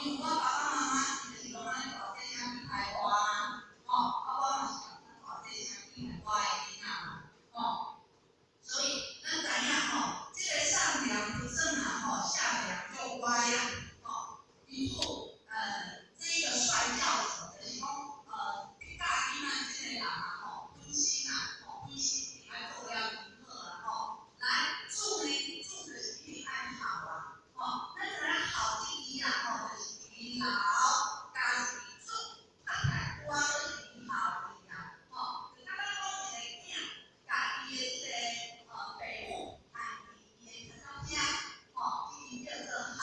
因為我爸爸媽媽伊就是攏按呢大細聲去開歌啊，吼，啊我嘛是共款大細聲去開歌的囡仔嘛，吼，所以咱知影吼，這個上梁不正啊，吼，下梁就歪啊，吼，因此，這一個摔跤手就是講，去教囡仔這個人啊，吼，本身啊，吼，本身一定愛做了真好啊，吼，來，主呢，主就是一定愛孝啊，吼，咱知影孝這字啊，吼，就是伊老加一個主，拍起來歌都是伊孝字啊，吼，就敢若講一個囝，共伊的這個爸母按佇伊的腳頭邊，吼，這個叫做孝。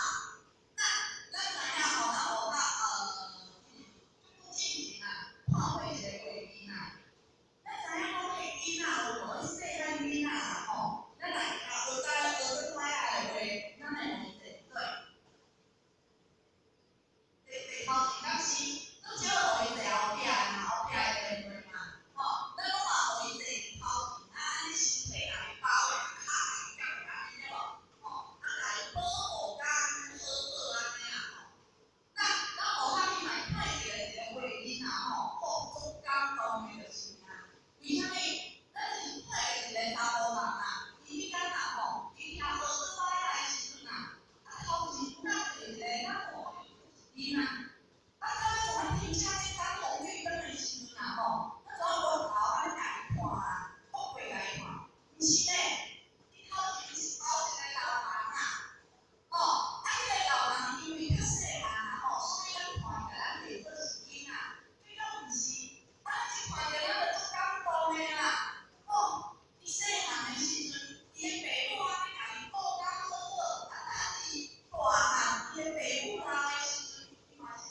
那咱知影吼，咱學較進前啊，看過一個畫面啊，咱知影講彼個囡仔有無？彼細漢囡仔啊，吼，咱來學知學轉來的話，咱來問者，對。第頭前敢是，攏少予伊坐後壁的嘛，後壁的電話嘛，吼，咱攏嘛予伊坐頭前，啊，按呢身體共伊包的，跤共伊夾按呢對無？吼，啊，共伊保護甲按呢好好按呢啊，吼。那咱後較去嘛會看著一個畫面啊，吼，吼，足感動的就是啊，為啥物？咱就是看著一個查埔人啊，伊彼工啊，吼，伊聽學轉來的時陣啊，啊頭前有若坐一個咱看囡仔，啊，到尾怎啊停車咧等紅綠燈的時陣啊，吼，咱怎啊回頭按呢共伊看啊，駁過來看，毋是呢，伊頭前是包一個老人啊，吼，啊，彼個老人因為較細漢啊，吼，所以咱看起來咱認做是囡仔，結果毋是，啊，咱一看著咱就足感動的啦，吼，伊細漢的時陣，伊的爸母按呢共伊顧甲好好，啊，但是大漢伊的爸母老的時陣，伊嘛是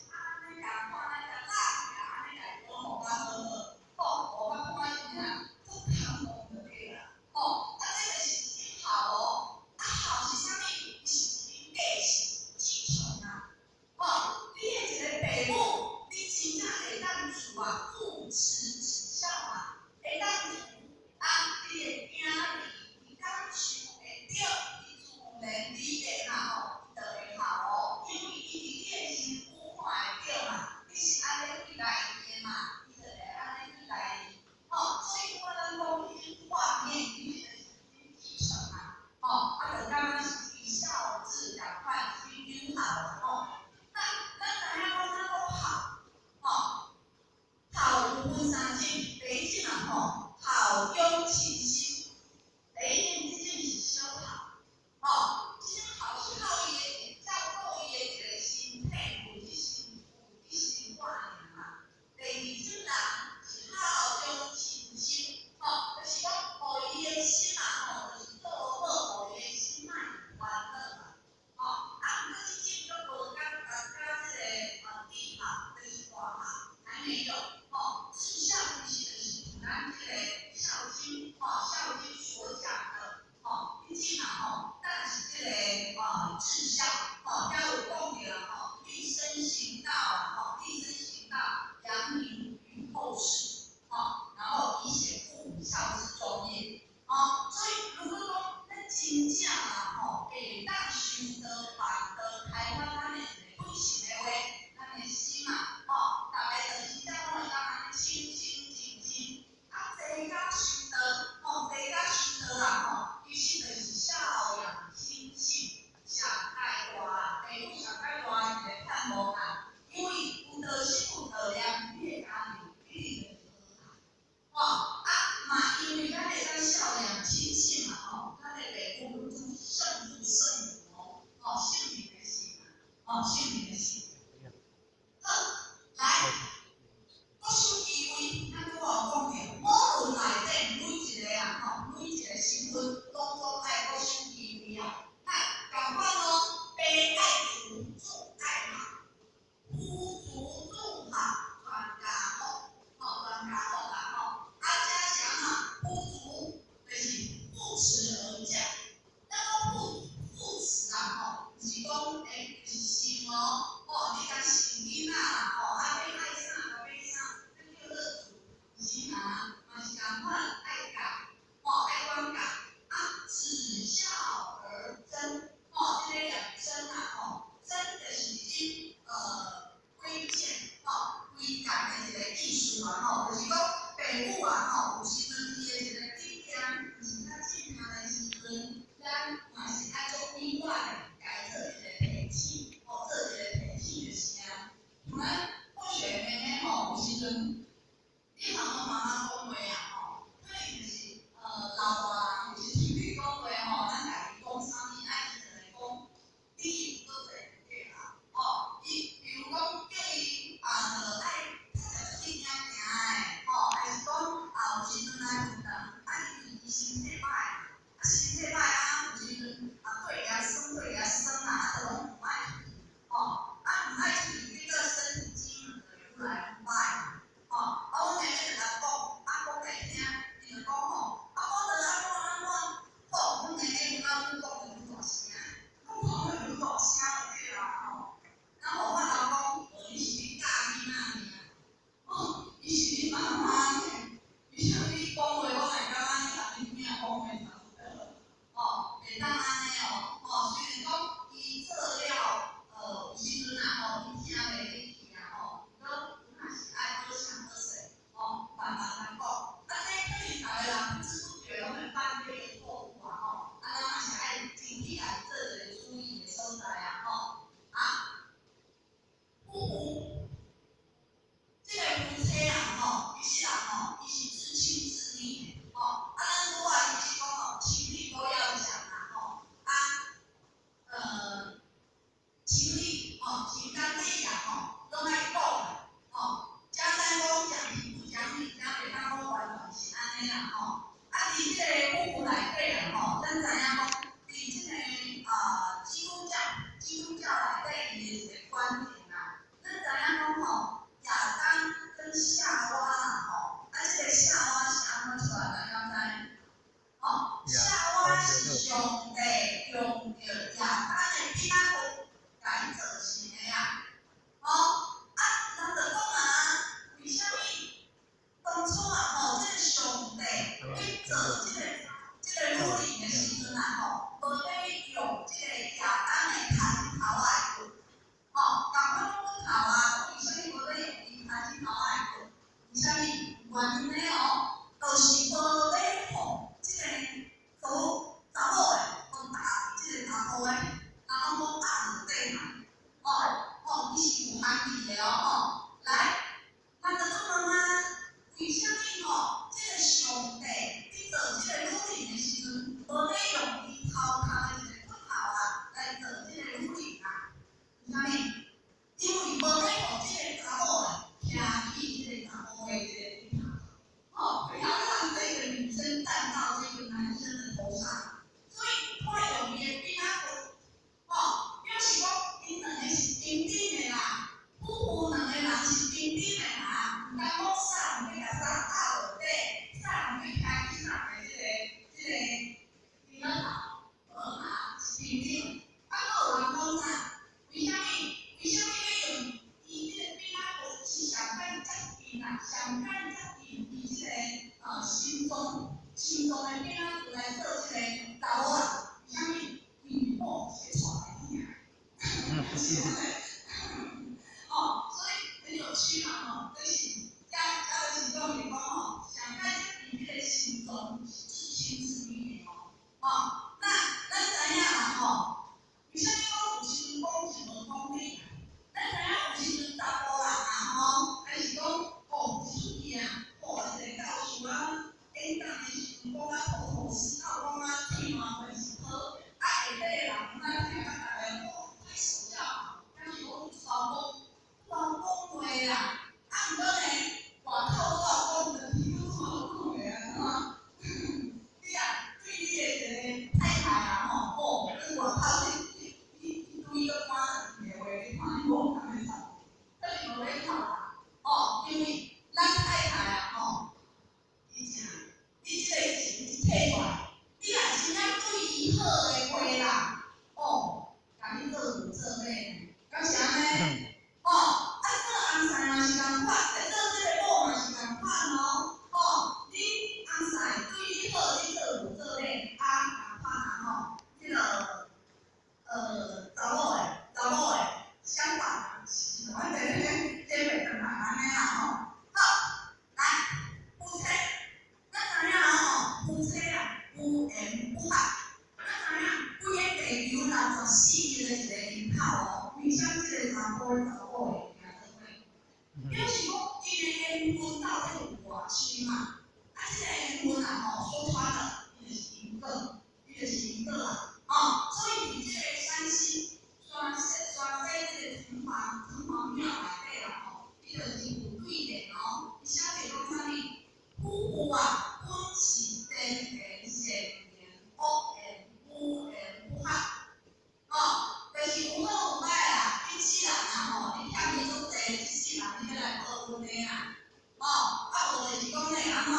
啦，吼，啊無就是講咧按怎，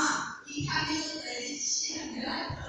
伊趁你足濟，你一世人就來。